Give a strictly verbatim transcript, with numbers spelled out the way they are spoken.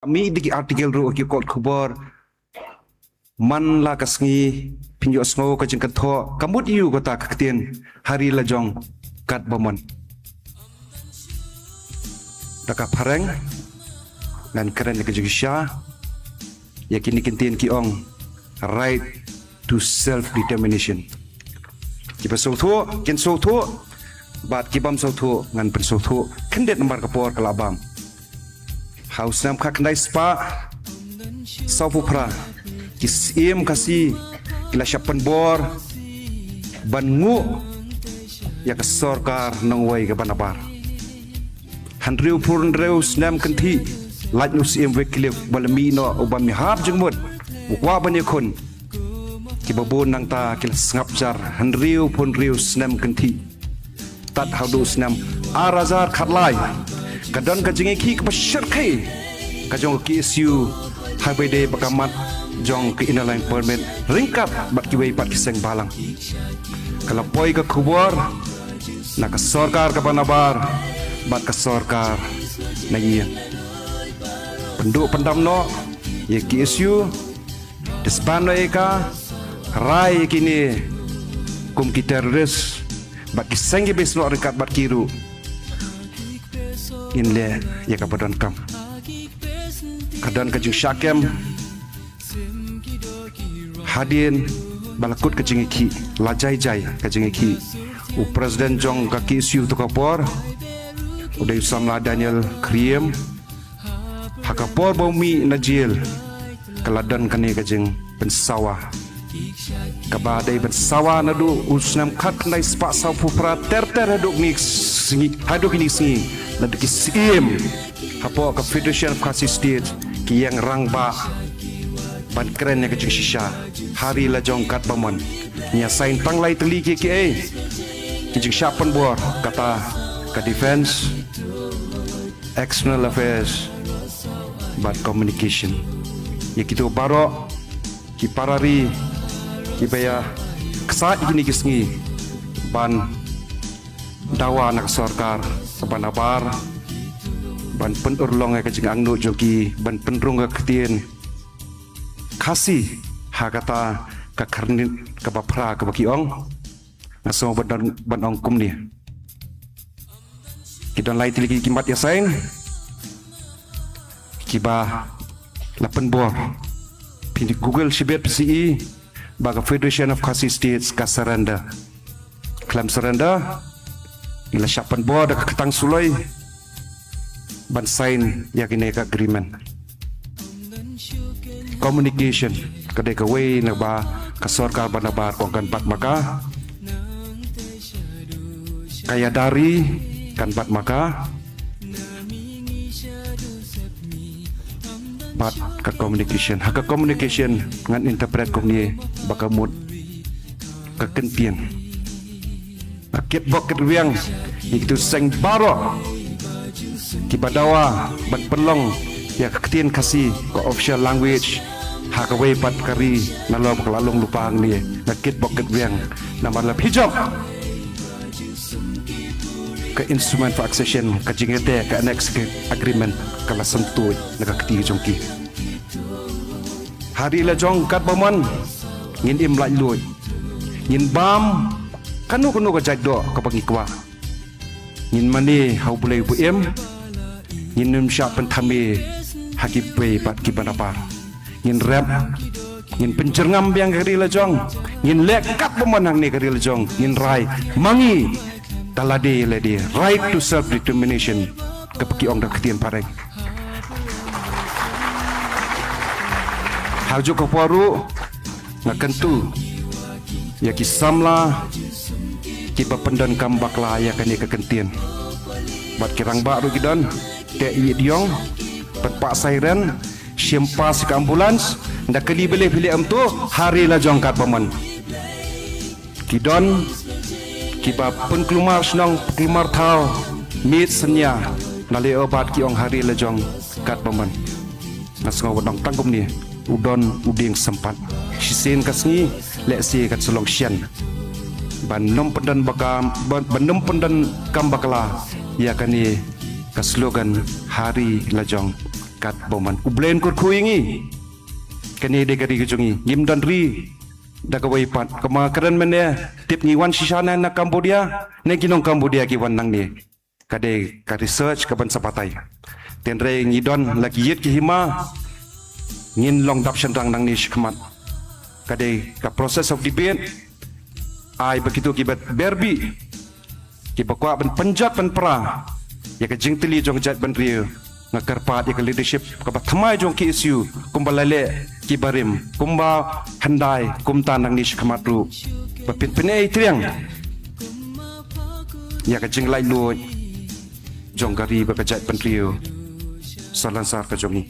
Mih da ki article ruh ki kot khubor. Man la ka sngi phin ïohsngew ka jingkynthoh, ka mut ïa u kata ka ktien ha ri la jong katba mon. Da ka phareng ngan kren ïa ka jingshisha ïa kine ki ktien ki ong right to self determination. Kiba sngewthuh kin sngewthuh, bad kibym sngewthuh ngan pynsngewthuh. Khyndiat namar ka por ka la bam. Ha u snem khatkhyndai spah sawphew phra, ki Syiem Khasi ki la shah pynbor ban nguh ïa ka sorkar nongwei kaba nabar. Hynriewphew hynriew snem kynthih, lait na u Syiem Wycliffe ba la mih noh, uba mih hap jingmut, u kwah ban ïakhun. Kiba bun nangta ki la sngap jar hynriewphew hynriew snem kynthih. Tad haduh u snem ar hajar khatlai, ka don ka jingïakhih kaba shyrkhei ka jong ka K S U, haba ïadei bad ka mat jong ka Inner Line Permit ryngkat bad kiwei pat ki seng bhalang. Ka la poi ka khubor na ka sorkar kaba nabar bad ka sorkar na ïing. Pynduh pyndam noh ïa ka K S U, disband noh ïa ka, rai ïa kine kum ki terrorist bad ki seng kiba ïasnoh ryngkat bad ki ruh. Ngin leh ïa kaba donkam. Ka don ka jingshah kem hadien ba la kut ka jingïakhih, la jai jai ka jingïakhih. U president jong ka K S U to ka por u dei u samla Daniel Kriem. Ha ka por ba u mih na jel, ka la don kane ka jingpynsawa kaba dei ban sawa naduh u snem khatkhyndai spah sawphew phra ter ter haduh kine ki sngi, haduh kine ki sngi. Naduh ki Syiem hapoh ka Federation of Khasi State ki ïeng rangbah ban kren ïa ka jingshisha ha ri la jong katba mon. Ngi ïa sign tang lai tylli ki, ki ei, ki jingshah pynbor, kata ka defense, external affairs bad communication. Ïa kito baroh ki para ri kiba ïa ksaid kine ki sngi ban dawa na ka sorkar kaba nabar ban pynurlong ïa ka jingangnud jong ki ban pynrung ïa ka ktien Khasi ha kata ka khyrnit kaba phra kaba ki ong. Nga sngew ban, ban ong kumne. Ki don lai tylli ki mat ïa sign kiba la pynbor. Phin Google shibit phi sa ïohi ba ka Federation of Khasi States ka surrender. Khlem surrender, i la shah pynbor da ka kyrteng suloi ban sign ïa kane ka agreement. Communication ka dei kawei na kaba ka sorkar ba nabar kan bat ma ka. Ka ïada ri kan bat ma ka. Bad ka communication, ha ka communication ngan interpret kumne ba ka mut ka kyntien. Nga kit bok kit rwiang ïa kitu seng baroh kiba dawa ban pynlong ïa ka ktien Khasi ka official language ha kawei pat ka ri nalor ba ka la long lypa hangne. Nga kit bok kit rwiang namar la phi jop ka instrument for accession, ka jingïadei, ka annex agreement ka la syntuid na ka kti jong ki. Ha ri la jong katba mon ngin im laitluid, ngin bam kano kano ka jait doh kaba ngi kwah. Ngin mane ha U Blei uba im. Ngin ym shah pynthame ha kiwei pat kiba nabar. Ngin rep, ngin pynjyrngam biang ka ri la jong. Ngin leh katba mon hangne ka ri la jong. Ngin rai ma ngi da lade lade, right to self determination kaba ki ong da ka ktien phareng. Ha kajuh ka por ruh nga kyntu ïa ki samla kiba pyndonkam bakla ïa kane ka kyntien. Bad ki rangbah ruh ki don, teh ïing diong, pynpah siren, shim pass ïa ka ambulance, da kali bele phi leh kumto ha ri la jong katba mon. Ki don kiba pynkulmar shnong, pynkulmar thaw, miet synñia, na leh o bad ki ong ha ri la jong katba mon. Nga sngew ban ong tang kumne, u don u dieng sympat. Shisien ka sngi lehse kan sa long shen ban nym pyndon bakam, ban, ban nym pyndonkam bakla ïa kane ka slogan ha ri la jong Kat ba man U Blei un kyrkhu ïa ngi. Kane dei ka ri ka jong ngi, ngim don ri da kawei pat. Kumba kren mynne, tip ngi wan shisha na, na Cambodia, ne ki nong Cambodia ki wan nangne. Ka dei ka research kaban sa batai. Tynrai ngi don la ki ïit ki hima, ngin long dap shynrang nangne shakhmat. Ka dei ka process of debate. Ai ba kito kiba berbiew, kiba kwah ban pynjot pynpra ïa ka jingtylli jong ka jaitbynriew. Nga kyrpad ïa ka leadership kaba thymmai jong K S U, kumba la leh ki barim, kumba hyndai kumta nangne shakhmat ruh, ba phin pynïaid triang ïa ka jinglaitluid jong ka ri bad ka jaitbynriew salonsar ka jong ngi.